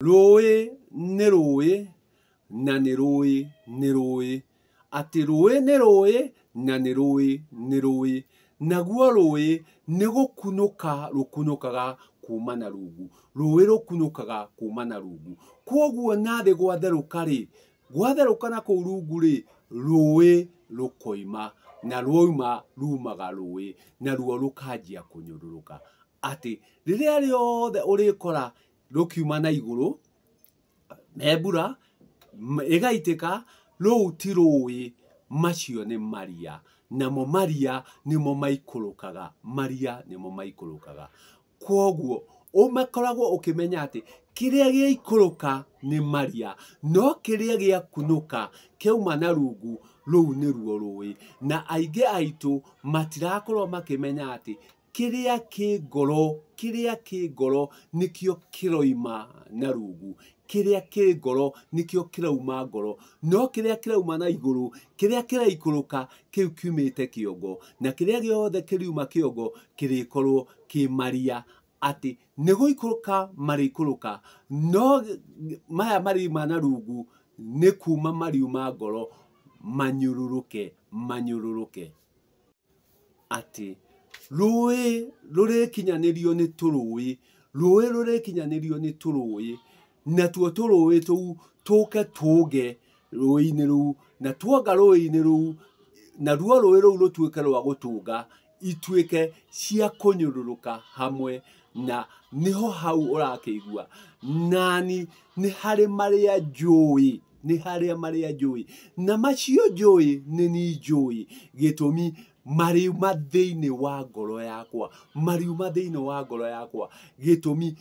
Rũĩ nĩ rũĩ na nĩ rũĩ nĩ rũĩ, atĩ rũĩ nĩ rũĩ na nĩ rũĩ nĩ rũĩ, naguo rũĩ nĩ gũkunũka rũkunũkaga kuma na rungu, rũĩ rũkunũkaga kuma na rungu. Kwoguo nathĩ gwatherũka rĩ, gwatherũka na kũu rungu rĩ, rũĩ rũkoima, na rwauma rumaga rũĩ, naruo rũkanjia kũnyũrũrũka. Atĩ rĩrĩa rĩothe ũrĩkora rũkiuma na igũrũ, me mbura, ĩgaitĩka, rũu ti rũĩ, macio nĩ maria, namo maria nĩmo maikũrũkaga, maria nĩmo maikũrũkaga. Kwoguo ũmakoragwo ũkĩmenya atĩ kĩrĩa gĩaikũrũka nĩ maria, no kĩrĩa gĩakunũka kĩauma na rungu, rũu nĩruo rũĩ. Na aingĩ aitũ matirakorwo makĩmenya atĩ kĩrĩa kĩ ngoro, kĩrĩa kĩ ngoro nĩkĩo kĩroima na rungu, kĩrĩa kĩ ngoro nĩkĩo kĩrauma ngoro, no kĩrĩa kĩrauma na igũrũ, kĩrĩa kĩraikũrũka kĩu kiumĩte kĩongo, na kĩrĩa gĩothe kĩriuma kĩongo kĩrĩkorwo kĩ maria, atĩ nĩ gũikũrũka marĩikũrũka, no maya mariuma na rungu nĩ kuma mariuma ngoro manyũrũrũke, manyũrũrũke. Atĩ rũĩ rũrĩkinyanĩrio nĩ tũrũĩ, rũĩ rũrĩkinyanĩrio nĩ tũrũĩ, natuo tũrũĩ tũu tũke tũnge rũĩ-inĩ rũu, na tuonga rũĩ-inĩ rũu, naruo rũĩ rũu rũtuĩke rwa gũtũnga, ituĩke cia kũnyũrũrũka hamwe, na nĩho hau ũrakĩigua nani nĩ harĩ marĩa njũĩ, nĩ harĩa marĩa njũĩ, na macio njũĩ nĩ ni njũĩ, gĩtũmi mariuma thĩinĩ wa ngoro yakwa, mariuma thĩinĩ wa ngoro yakwa, gĩtũmi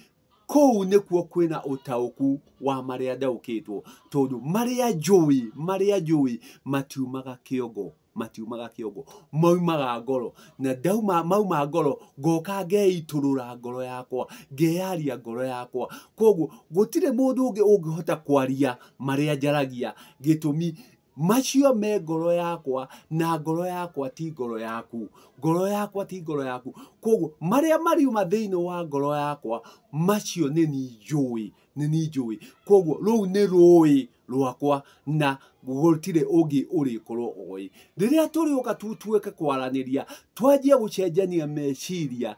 kũu nĩkuo kwĩna ũtaũku wa marĩa ndaũkĩtwo, tondũ marĩa njũĩ, marĩa njũĩ matiumaga kĩongo, matiumaga kĩongo, maumaga ngoro, na ndauma mauma ngoro ngoka ngeitũrũra ngoro yakwa, ngeyaria ngoro yakwa. Koguo gũtirĩ mũndũ ũngĩ ũngĩhota kwaria marĩa njaragia, gĩtũmi macio me ngoro yakwa, na ngoro yakwa ti ngoro yaku, ngoro yakwa ti ngoro yaku. Koguo marĩa mariuma thĩinĩ wa ngoro yakwa, macio nĩ ni njũĩ, nĩ ni njũĩ. Koguo rũu nĩ rũĩ rwakwa na gũtirĩ ũngĩ ũrĩkorwo oĩ. Rĩrĩa tũrĩũka tutuĩke kwaranĩria, twanjie gũcenjania meciria,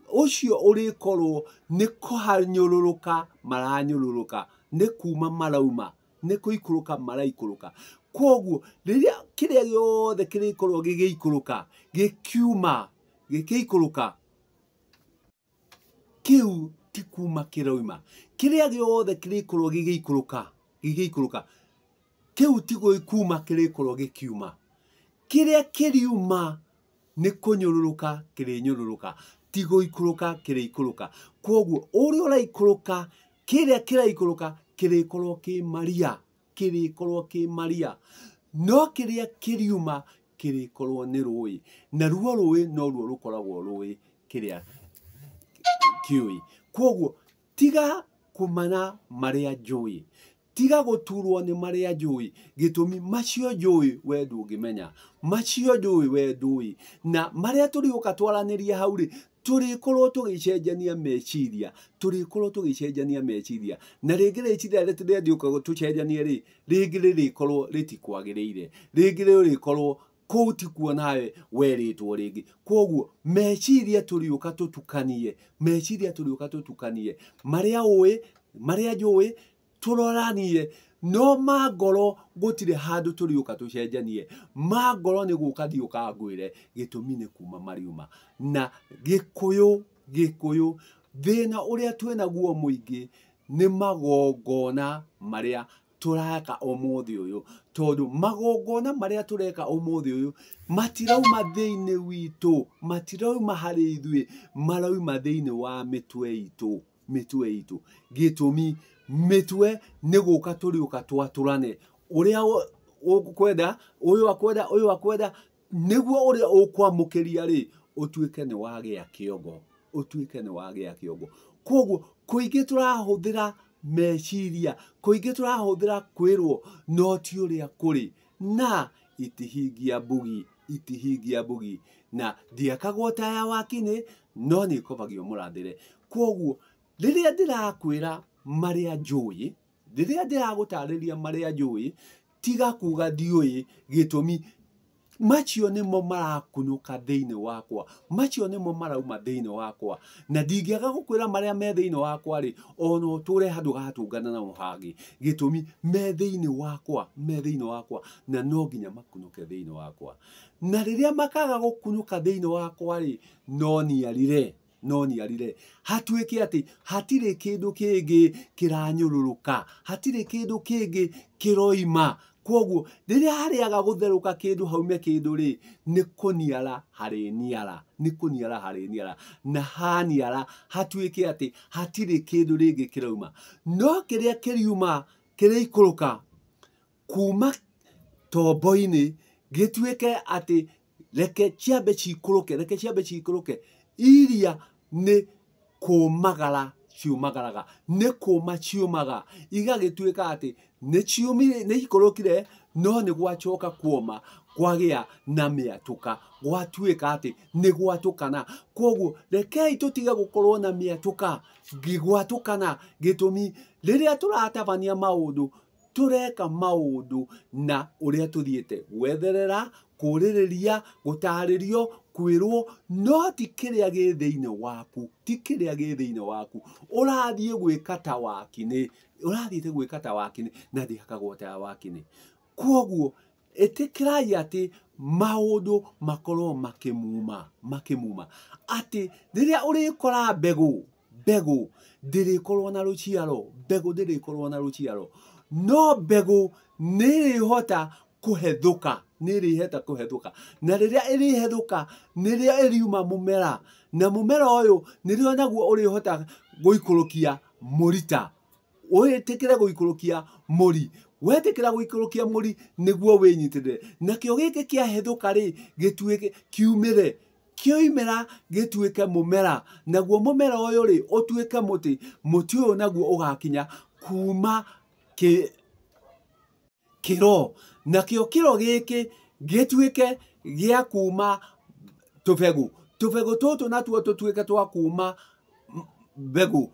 ũcio ũrĩkorwo nĩ kũhanyũrũrũka maranyũrũrũka, nĩ kuma marauma, nĩ kũikũrũka maraikũrũka. Koguo rĩrĩa kĩrĩa gĩothe kĩrĩkorwo gĩgĩikũrũka, gĩkiuma, gĩkĩikũrũka, kĩu ti kuma kĩrauma. Kĩrĩa gĩothe kĩrĩkorwo gĩgĩikũrũka, gĩgĩikũrũka, kĩu ti kuma kĩrĩkorwo gĩkiuma. Kĩrĩa kĩriuma nĩ kũnyũrũrũka kĩrĩnyũrũrũka, ti gũikũrũka kĩrĩikũrũka. Koguo ũrĩa ũraikũrũka, kĩrĩa kĩraikũrũka kĩrĩkorwo kĩ maria, kĩrĩkorwo kĩ maria, no kĩrĩa kĩriuma kĩrĩkorwo nĩ rũĩ, naruo rũĩ noruo rũkoragwo rũĩ kĩrĩa kĩũĩ. Koguo tiga kũmana marĩa njũĩ, tiga gũturwo nĩ marĩa njũĩ, gĩtũmi macio njũĩ we ndũngĩmenya, macio njũĩ we ndũĩ, na marĩa tũrĩũka twaranĩrie hau rĩ, tũrĩkorwo tũgĩcenjania meciria, tũrĩkorwo tũgĩcenjania meciria, na rĩngĩ rĩciria rĩrĩa rĩũka tũcenjanie rĩ, rĩngĩ rĩrĩkorwo rĩtikwagĩrĩire, rĩngĩ rĩrĩkorwo kũu tikuo nawe werĩtwo rĩngĩ. Koguo meciria tũrĩũka tũtukanie, meciria tũrĩũka tũtukanie, marĩa ũĩ, marĩa njũĩ, tũroranie, no ma ngoro gũtirĩ handũ tũrĩũka tũcenjanie, ma ngoro nĩ gũka ndiũka ngwĩre, gĩtũmi nĩ kuma mariuma. Na Gĩkũyũ, Gĩkũyũ, thĩna ũrĩa twĩnaguo mũingĩ nĩ magongona marĩa tũreka ũmũthĩ ũyũ, tondũ magongona marĩa tũreka ũmũthĩ ũyũ matirauma thĩinĩ witũ, matirauma harĩ ithuĩ, marauma thĩinĩ wa mĩtwe itũ, mĩtwe itũ. Gĩtũmi mĩtwe nĩ gũka tũrĩũka twatũrane, ũrĩa ũkwenda, ũyũ akwenda, ũyũ akwenda, nĩguo ũrĩa ũkwamũkĩria rĩ, ũtuĩke nĩ wagĩa kĩongo, ũtuĩke nĩ wagĩa kĩongo. Koguo kũingĩ tũrahũthĩra meciria, kũingĩ tũrahũthĩra kwĩrwo, no ti ũrĩa kũrĩ, na itihingia mbugi, itihingia mbugi, na ndiakagwo taya wa kinĩ, no nĩ ĩkobagio mũrathĩre. Koguo rĩrĩa ndĩrakwĩra marĩa njũĩ, rĩrĩa ndĩragũtarĩria marĩa njũĩ, tiga kuga ndiũĩ, gĩtũmi macio nĩmo marakunũka thĩinĩ wakwa, macio nĩmo marauma thĩinĩ wakwa, na ndingĩaga gũkwĩra marĩa me thĩinĩ wakwa rĩ, ona ũtũre handũ gatũngana namo hangĩ, gĩtũmi me thĩinĩ wakwa, me thĩinĩ wakwa, na no nginya makunũke thĩinĩ wakwa. Na rĩrĩa makaga gũkunũka thĩinĩ wakwa rĩ, no niarire, no niarire hatuĩke atĩ hatirĩ kĩndũ kĩngĩ kĩranyũrũrũka, hatirĩ kĩndũ kĩngĩ kĩroima. Kwoguo rĩrĩa harĩaga gũtherũka kĩndũ haume kĩndũ rĩ, nĩ kũniara harĩniara, nĩ kũniara harĩniara, na haniara hatuĩke atĩ hatirĩ kĩndũ rĩngĩ kĩrauma. No kĩrĩa kĩriuma kĩrĩikũrũka kuma tombo-inĩ gĩtuĩke atĩ reke ciambe ciikũrũke, reke ciambe ciikũrũke. Iria nĩ kũmagara ciũmagaraga, nĩ kũma ciũmaga, igagĩtuĩka atĩ nĩ ciumire, nĩ ikũrũkire, no nĩ gwacoka kuoma, kwagĩa na mĩatũka, gwatuĩka atĩ nĩ gwatũkana. Kwoguo rekei tũtige gũkorwo na mĩatũka, gwatũkana, gĩtũmi rĩrĩa tũratabania maũndũ, tũreka maũndũ na ũrĩa tũthiĩte gwetherera, kũrĩrĩria, gũtarĩrio, kwĩrwo, no ti kĩrĩa gĩ thĩinĩ waku, ti kĩrĩa gĩ thĩinĩ waku. Ũrathiĩ gwĩka ta wakinĩ, ũrathiĩte gwĩka ta wakinĩ, na ndĩhakagwo ta wakinĩ. Kwoguo ĩtĩkĩrai atĩ maũndũ makorwo makĩmuma, makĩmuma, atĩ rĩrĩa ũrĩkora mbegũ, mbegũ ndĩrĩkorwo na rũciaro, mbegũ ndĩrĩkorwo na rũciaro, no mbegũ nĩ ĩrĩhota kũhethũka, nĩ ĩrĩhota kũhethũka, na rĩrĩa ĩrĩhethũka nĩrĩo ĩriuma mũmera, na mũmera ũyũ nĩrĩo naguo ũrĩhota gũikũrũkia mũrita, wĩtĩkĩre gũikũrũkia mũri, wetĩkĩra gũikũrũkia mũri nĩguo wĩnyitĩrĩre. Nakĩo gĩkĩ kĩahethũka rĩ, gĩtuĩke kiumĩre, kĩoimĩra gĩtuĩke mũmera, naguo mũmera ũyũ rĩ ũtuĩke mũtĩ, mũtĩ ũyũ naguo ũgakinya kuma kĩro, nakĩo kĩro gĩkĩ gĩtuĩke gĩa kuma tũbegũ, tũbegũ tũtũ natuo tũtuĩke twa kuma mbegũ,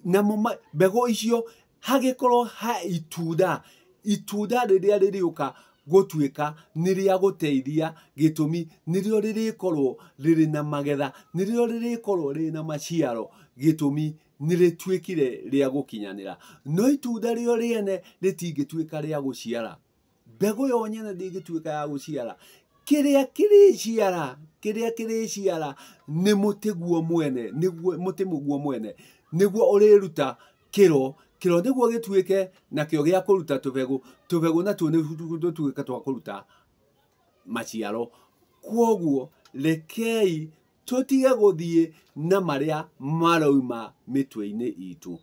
namo mbegũ icio hagĩkorwo ha itunda, itunda rĩrĩa rĩrĩũka gũtuĩka nĩ rĩa gũteithia, gĩtũmi nĩrĩo rĩrĩkorwo rĩrĩ na magetha, nĩrĩo rĩrĩkorwo rĩrĩ na maciaro, gĩtũmi nĩ rĩtuĩkire rĩa gũkinyanĩra. No itunda rĩo rĩene rĩtingĩtuĩka rĩa gũciara, mbegũ yo nyene ndĩngĩtuĩka ya gũciara. Kĩrĩa kĩrĩciara, kĩrĩa kĩrĩciara nĩ mũtĩ guo mwene, nĩguo mũtĩ guo mwene nĩguo ũrĩruta kĩro, kĩro nĩguo gĩtuĩke nakĩo gĩa kũruta tũbegũ, tũbegũ natuo nĩ tũtuĩke twa kũruta maciaro. Kwoguo rekei tũtige gũthiĩ na marĩa marauma mĩtwe-inĩ itũ,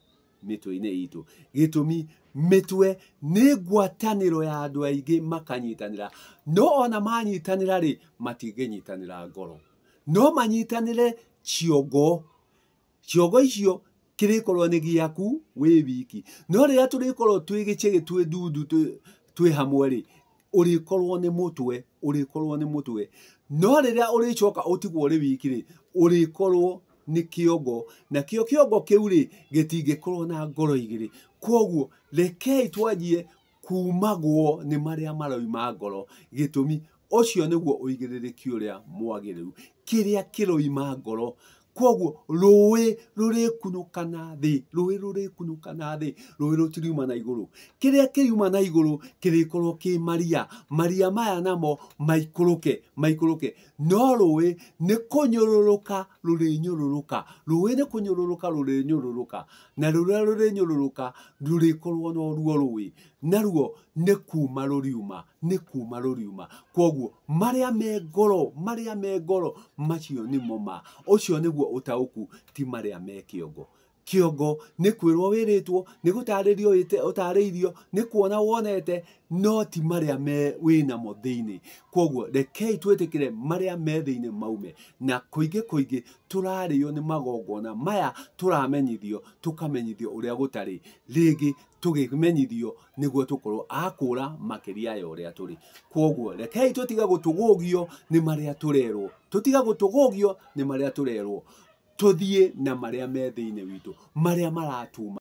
mĩtwe-inĩ itũ, gĩtũmi mĩtwe nĩ ngwatanĩro ya andũ aingĩ makanyitanĩra, no ona manyitanĩra rĩ, matingĩnyitanĩra ngoro, no manyitanĩre ciongo, ciongo icio kĩrĩkorwo nĩ gĩaku wĩ wiki, no rĩrĩa tũrĩkorwo twĩ gĩchĩgĩ, twĩ ndundu, twĩ hamwe rĩ, ũrĩkorwo nĩ mũtwe, ũrĩkorwo nĩ mũtwe, no rĩrĩa ũrĩcoka ũtigwo ũrĩ wiki rĩ, ũrĩkorwo nĩ kĩongo, nakĩo kĩongo kĩu rĩ gĩtingĩkorwo na ngoro igĩrĩ. Kwoguo rekei twanjie kumagwo nĩ marĩa marauma ngoro, gĩtũmi ũcio nĩguo ũigĩrĩrĩki ũrĩa mwagĩrĩru, kĩrĩa kĩroima ngoro. Kwoguo rũĩ rũrĩkunũka na thĩ, rũĩ rũrĩkunũka na thĩ, rũĩ rũtiriuma na igũrũ. Kĩrĩa kĩriuma na igũrũ kĩrĩkorwo kĩ maria, maria maya namo maikũrũke, maikũrũke, no rũĩ nĩ kũnyũrũrũka rũrĩnyũrũrũka, rũĩ nĩ kũnyũrũrũka rũrĩnyũrũrũka, na rũrĩa rũrĩnyũrũrũka rũrĩkorwo no ruo rũĩ, naruo nĩ kuma rũriuma, nĩ kuma rũriuma. Kwoguo marĩa me ngoro, marĩa me ngoro macio nĩmo ma, ũcio nĩguo ũtaũku, ti marĩa me kĩongo. Kĩongo nĩ kwĩrwo wĩrĩtwo, nĩ gũtarĩrio ũtarĩirio, nĩ kuona wonete, no ti marĩa me wĩnamo thĩinĩ. Kwoguo rekei twĩtĩkĩre marĩa me thĩinĩ maume, na kũingĩ kũingĩ tũrarĩo nĩ magongona maya tũramenyithio, tũkamenyithio ũrĩa gũtarĩ, rĩngĩ tũgĩmenyithio nĩguo tũkorwo a kũra makĩria ya ũrĩa tũrĩ. Kwoguo rekei tũtige gũtũgũgio nĩ marĩa tũrerwo, tũtige gũtũgũgio nĩ marĩa tũrerwo, tũthiĩ na marĩa me thĩinĩ witũ, marĩa maratuma.